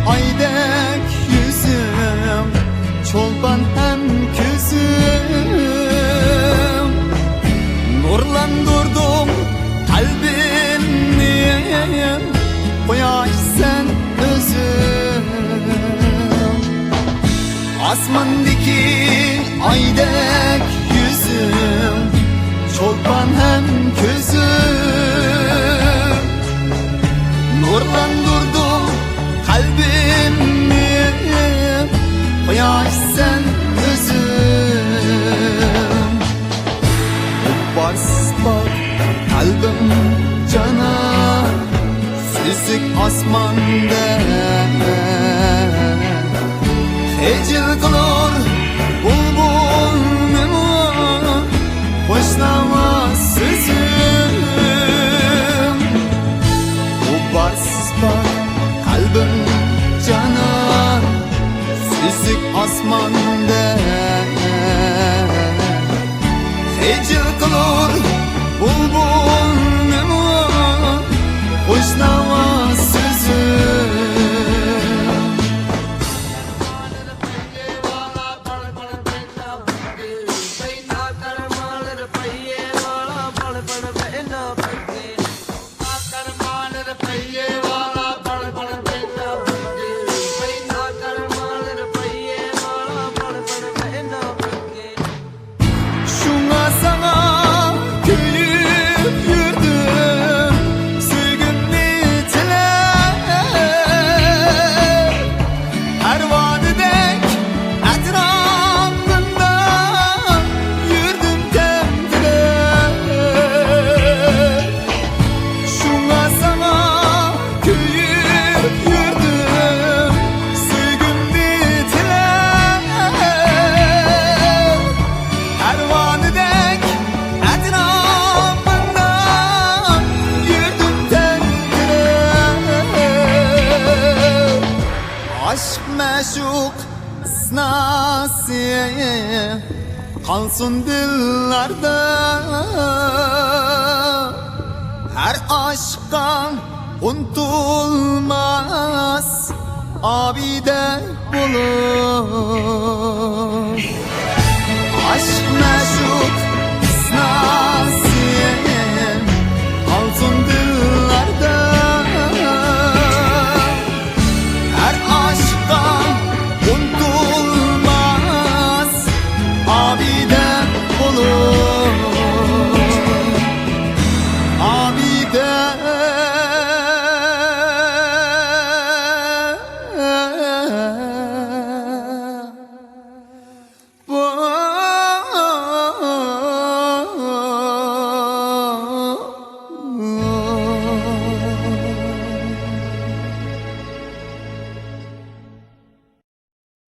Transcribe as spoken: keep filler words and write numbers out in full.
ئايدەك يۈزۈڭ، چولپان ھەم كۆزۈڭ، نۇرلاندۇردۇڭ قەلبىمنى، قۇياش سەن ئۆزۈڭ. ئاسماندىكى ئايدەك يۈزۈڭ، چولپان ھەم كۆزۈڭ، نۇرلاندۇردۇڭ قەلبىمنى، قۇياش سەن ئۆزۈڭ. غۇبارسىز پاك قەلبىڭ جانان، سۈزۈك ئاسماندەك خىجىل قىلۇر بۇلبۇلنىمۇ خۇشناۋاز سۆزۈڭ. غۇبارسىز پاك قەلبىڭ جانان، سۈزۈك ئاسماندەك خىجىل قىلۇر بۇلبۇلنىمۇ خۇشناۋاز سۆزۈڭ. شۇڭا ساڭا كۆيۈپ يۈردۈم، سۆيگۈمنى تىلەپ. پەرۋانىدەك ئەتراپىڭدا يۈردۈم تەمتىلەپ. شۇڭا ساڭا كۆيۈپ يۈردۈم، سۆيگۈمنى تىلەپ. پەرۋانىدەك ئەتراپىڭدا يۈردۈم تەمتىلەپ. ئاشىق مەشۇق سىناسى قالسۇن دىللاردا، ھەر ئاشىققا ئۇنتۇلماس ئابىدە بولۇپ.